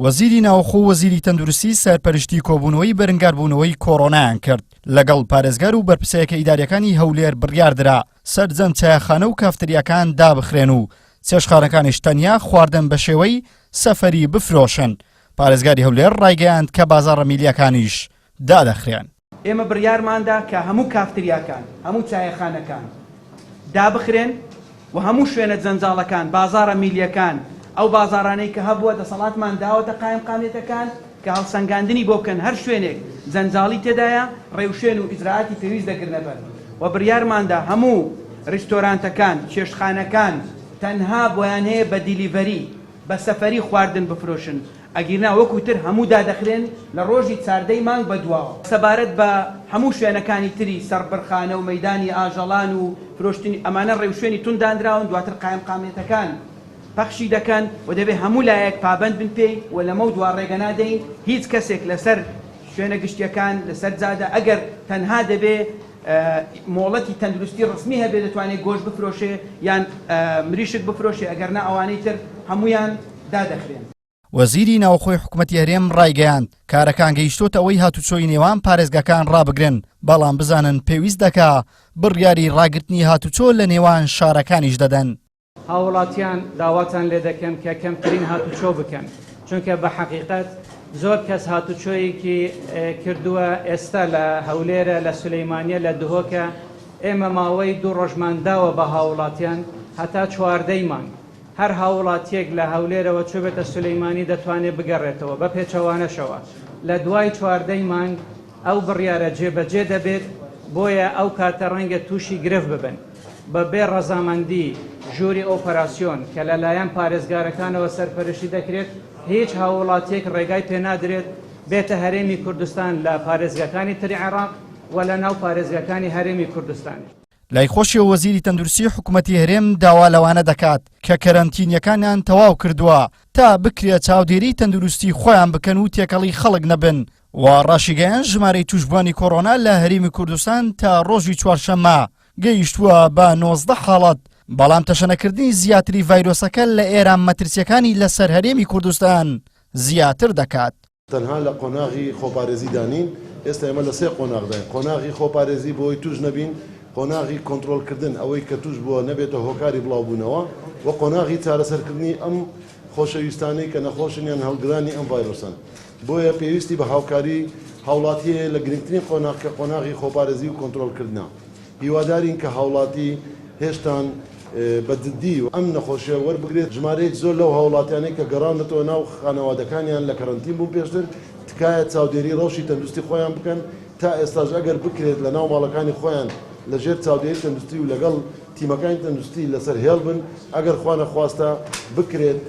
وەزیری ناوخۆ و وەزیری تەندروستی سەرپەرشتی کۆبوونەوەی بەرنگاربوونەوەی کۆرۆنایان کرد لەگەڵ پارێزگار و بەرپرسە یەکە ئیداریەکانی هەولێر بڕیاردرا سەرجەم چایەخانە و کافتریاکان دابخرێن و چێشتخانەکانیش تەنیا خواردن بە شێوەی سەفەری بفرۆشن پارێزگاری هەولێر ڕایگەیاند کە بازاڕە میلیەکانیش دادەخرێن. ئێمە بڕیارماندا کە هەموو کافتریاکان، هەموو چایەخانەکان دابخرێن و هەموو شوێنە جەنجاڵەکان، بازاڕە میلیەکان، ئەو بازاڕانەی کە هەبووە دەسەڵاتمان داوەتە قایمقامیەتەکان کە هەڵسەنگاندنی بۆ بکەن، هەر شوێنێک جەنجاڵی تێدایە ڕێوشوێن و ئیجرائاتی پێویست دەگرنەبەر و بڕیارماندا هەموو ڕیستۆرانتەکان، چێشتخانەکان تەنها بۆیان هەیە بە دیلیڤەری، بە سەفەری خواردن بفرۆشن، ئەگیرنا وەکو تر هەموو دادەخرێن لە ڕۆژی چاردەی مانگ بە دواوە. سەبارەت بە هەموو شوێنەکانی تری سەربڕخانە و مەیدانی ئاژەڵان و فرۆشتنی ئەمانە ڕێوشوێنی توند دانراون دواتر قایمقامیەتەکان پەخشی دەکەن و دەبێ هەموو لایەک پابەند بن پێی و لەمەو دوا ڕێگە نادەین هیچ کەسێک لەسەر شوێنە گشتیەکان لەسەر جادە ئەگەر تەنها دەبێ مۆڵەتی تەندروستی ڕەسمی هەبێ دەتوانێ گۆشت بفرۆشێ یان مریشک بفرۆشێ ئەگەر نا ئەوانەی تر هەموویان دادەخرێن. وەزیری ناوخۆی حکومەتی هەرێم ڕایگەیاند، کارەکان گەیشتۆتە ئەوەی هاتوچۆی نێوان پارێزگاکان ڕابگرن، بەڵام بزانن پێویست دەکا بڕیاری ڕاگرتنی هاتوچۆ لە نێوان شارەکانیش دەدەن. هاووڵاتیان داواتان لێدەکەم کە کەمترین هاتوچۆ بکەن، چونکە بە حەقیقەت زۆر کەس هاتوچۆیەکی کردووە، ئێستا لە هەولێرە، لە سولەیمانیە، لە دهۆکە، ئێمە ماوەی دوو ڕۆژمان داوە بە هاووڵاتیان هەتا چواردەی مانگ، هەر هاووڵاتییەک لە هەولێرەوە چووبێتە سولەیمانی دەتوانێت بگەڕێتەوە، بە پێچەوانەشەوە لە دوای چواردەی مانگ ئەو بڕیارە جێبەجێ دەبێت، بۆیە ئەو کاتە ڕەنگە تووشی گرفت ببن. بە بێ ڕەزامەندی ژووری ئۆپەراسیۆن کە لە لایەن پارێزگارەکانەوە سەرپەرشتی دەکرێت، هیچ هاووڵاتییەک ڕێگای پێنادرێت بێتە هەرێمی کوردستان لە پارێزگاکانی تری عێراق و لە ناو پارێزگاکانی هەرێمی کوردستانیش. لای خۆشیەوە وەزیری تەندروستی حکومەتی هەرێم داوا لەوانە دەکات کە کەرەنتینیەکانیان تەواو کردووە تا بکرێت چاودێری تەندروستی خۆیان بکەن و تێکەڵی خەڵک نەبن و ڕاشیگەیاند ژمارەی توشبووانی کۆرۆنا لە هەرێمی کوردستان تا ڕۆژی چوارشەممە گەیشتووە بە 19 حاڵەت بەڵام تەشەنەکردنی زیاتری ڤایرۆسەکە لە ئێران مەترسیەکانی لەسەر هەرێمی کوردستان زیاتر دەکات. تەنها لە قۆناغی خۆپارێزیدا نین، ئێستا ئێمە لە سێ قۆناغداین، قۆناغی خۆپارێزی بۆ ئەوەی توش نەبین، قۆناغی کۆنترۆڵکردن ئەوەی کە توش بووە نەبێتە هۆکاری بڵاوبوونەوە و قۆناغی چارەسەرکردنی ئەم خۆشەویستانەی کە نەخۆشن یان هەڵگرانی ئەم ڤایرۆسەن. بۆیە پێویستی بە هاوکاری هاوڵاتی هەیە لە گرنگترین قۆناغ کە قۆناغی خۆپارێزی و کۆنترۆڵکردنە. هیوادارین کە هاوڵاتی هێشتان بە جدی ئەم نەخۆشیە وەربگرێت، ژمارەیەک زۆر لەو هاوڵاتیانەی کە گەڕاونەتەوە ناو خانەوادەکانیان لە کەرەنتین بوون پێشتر، تکایە چاودێری ڕەوشی تەندروستی خۆیان بکەن، تا ئێستاش ئەگەر بکرێت لە ناو ماڵەکانی خۆیان لە ژێر چاودێری تەندروستی و لەگەڵ تیمەکانی تەندروستی لەسەر هێڵ بن، ئەگەر خوانەخواستە بکرێت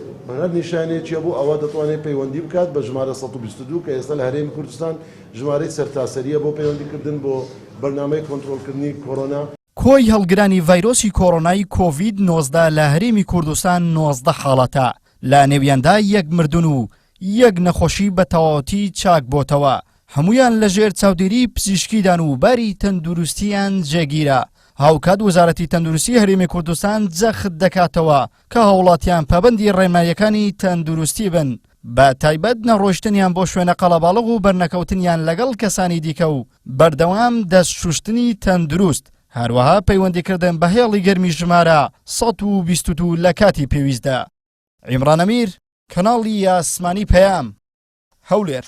هەر نیشانەیەکی هەبوو ئەوا دەتوانێت پەیوەندی بکات بە ژمارە 122 کە ئێستا لە هەرێمی کوردستان ژمارەی سەرتاسەرییە بۆ پەیوەندیکردن بۆ بەرنامەی کۆنترۆڵکردنی کۆرۆنا. کۆی هەڵگرانی ڤایرۆسی کۆرۆنای کۆڤید 19 لە هەرێمی کوردستان 19 حاڵەتە، لە نێویاندا یەک مردن و یەک نەخۆشی بە تەواوەتی چاکبۆتەوە، هەموویان لەژێر چاودێری پزیشکیدان و باری تەندروستییان جێگیرە، هاوکات وەزارەتی تەندروستی هەرێمی کوردستان جەخت دەکاتەوە کە هاوڵاتیان پابەندی ڕێنماییەکانی تەندروستی بن، بە تایبەت نەڕۆیشتنیان بۆ شوێنە قەڵەباڵغ و بەرنەکەوتنیان لەگەڵ کەسانی دیکە و بەردەوام دەست شوشتنی تەندروست، هەروەها پەیوەندیکردن بە هێڵی گەرمی ژمارە 122 لە کاتی پێویستدا. عیمڕان ئەمیر، کەناڵی ئاسمانی پەیام، هەولێر.